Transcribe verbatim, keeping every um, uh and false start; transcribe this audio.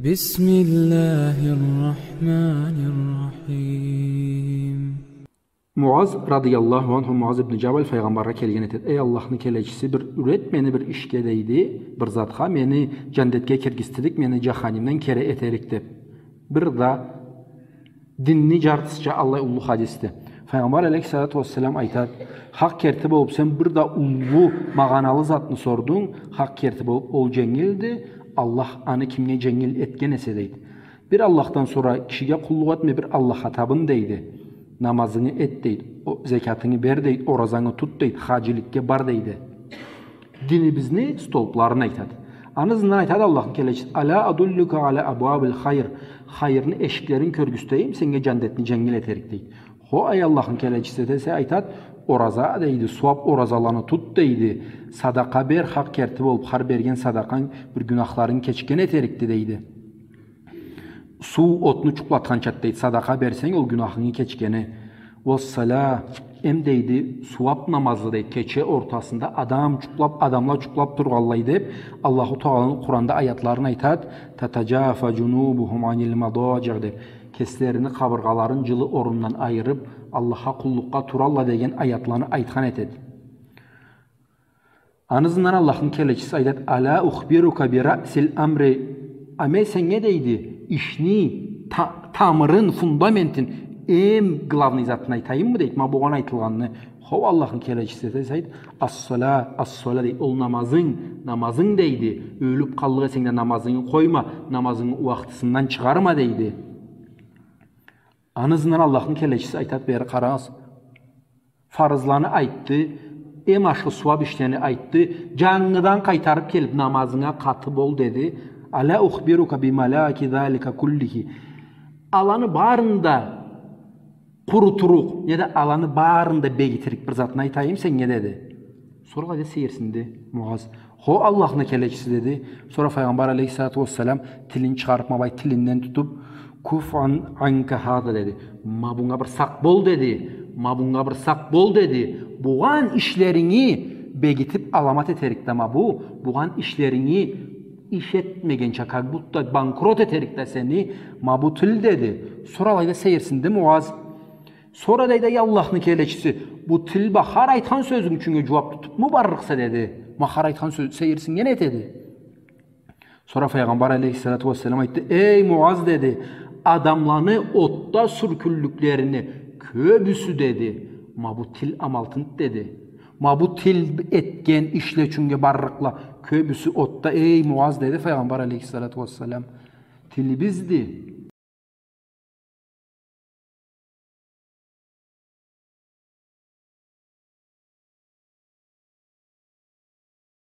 بسم الله الرحمن الرحيم. Муаз радыяллаху анху, Муаз ибн Джабал файгъамбаргъа келген этед: «Эй Аллахны келечиси, бир юрет мени бир ишге, — дейди, — бир затха, мени джандетге киргизтирик, мени джаханимден кери этерик», — деп. Бир да динни джартысча аллай уллу хадисди. Файгъамбар алейхиссалату уассалам айтад: «Хакъ керти болуб, сен бир да уллу, магъаналы затны сордунг, хакъ керти болуб, ол дженгилди, Аллах аны кимге дженгил этген эсе», — дейди. «Бир Аллахдан сора кишиге къуллукъ этме, бир Аллахха табын», — дейди. «Намазынгы эт», — дейди. «О, зекятынгы бер», — дейди. «Оразангы тут», — дейди. «Хаджиликге бар», — дейди. Динибизни столпларын айтады. Аны ызындан айтады Аллахны келечиси: «Аля адуллюка аля абуабиль хайр? Хайырны эшиклерин кёргюзтейим сеннге, джандетни дженгил этерик», — дейди. «Хо, эй Аллахны келечиси», — десе, айтады: «Ораза», — дейди, — «сууаб оразаланы тут», — дейди. «Садакъа бер, хакъ керти болуб, хар берген садакъанг бир гюнахларынгы кечген этерикди», — дейди. «Суу отну джукълатханчады», — дейди, — «садакъа берсенг, ол гюнахынгы кечгени». «Уассаля, эм, — дейди, — сууаб намазы», — дейди, — «кече ортасында адам джукълаб, адамла джукълаб тургъанлай», — деп, Аллаху Тааланы Къуранда аятларын айтад: «Татаджафа джунубухум аниль мададжи», — деп, кеслерини къабыргъаларын джылы орундан айырыб, Аллахха къуллукъгъа туралла деген аятланы айтхан этед. Аны ызындан Аллахны келечиси айтад: «Аля ухбирука би раъсиль амри? А мен сеннге, — дейди, — ишни та-, тамырын, фундаментин, эм главный затын айтайыммы?» — дейди. «Ма бугъан айтылгъанны». «Хо, Аллахны келечиси», — десе, айт: «Ас-саля, ас-саля», — дейди. «Ол намазынг, намазынг», — дейди. «Ёлюб къаллыкъ эсенг да, намазынгы къойма, намазынгы уахтысындан чыгъарма», — дейди. Аны ызындан Аллахны келечиси айтад, бери къарагъыз. Фарызланы айтды, эм ашхы сууаб ишлени айтды, джангыдан къайтарыб келиб, «Намазынга къаты бол», — деди. «Аля ухбирука би маляки залика куллихи? Аланы барын да къурутурукъ, неда аланы барын да бегитирик бир затны айтайым сеннге», — деди. Сора алайда сейирсинди Муаз. «Хо, Аллахны келечиси», — деди. Сора Файгъамбар алейхиссалату уассалам тилин чыгъарыб, ма былай тилинден тутуб: «Куффа анка хаза», — деди. «Ма бунга бир сакъ бол», — деди. «Ма бунга бир сакъ бол», — деди. «Бугъан ишлеринги бегитиб аламат этерик да ма бу. Бугъан ишлеринги иш этмегенча, как будто банкрот этерик да сени ма бу тил», — деди. Сора алайда сейирсинди Муаз. Сора дейди: «Эй Аллахны келечиси, бу тил бла хар айтхан сёзюнг ючюннге джууаб тутубму баррыкъса?» — деди. Ма хар айтхан сёз, сейирсинген этеди. Сора Файгъамбар алейхиссалату уассалам айтды: «Эй Муаз, — деди, — адамланы отда сюркюллюклерини кёбюсю, — деди, — ма бу тил амалтынды», — деди. «Ма бу тил этген ишле ючюннге баррыкъла кёбюсю отда, эй Муаз», — деди Файгъамбар алейхиссалату уассалам. Тилибизди.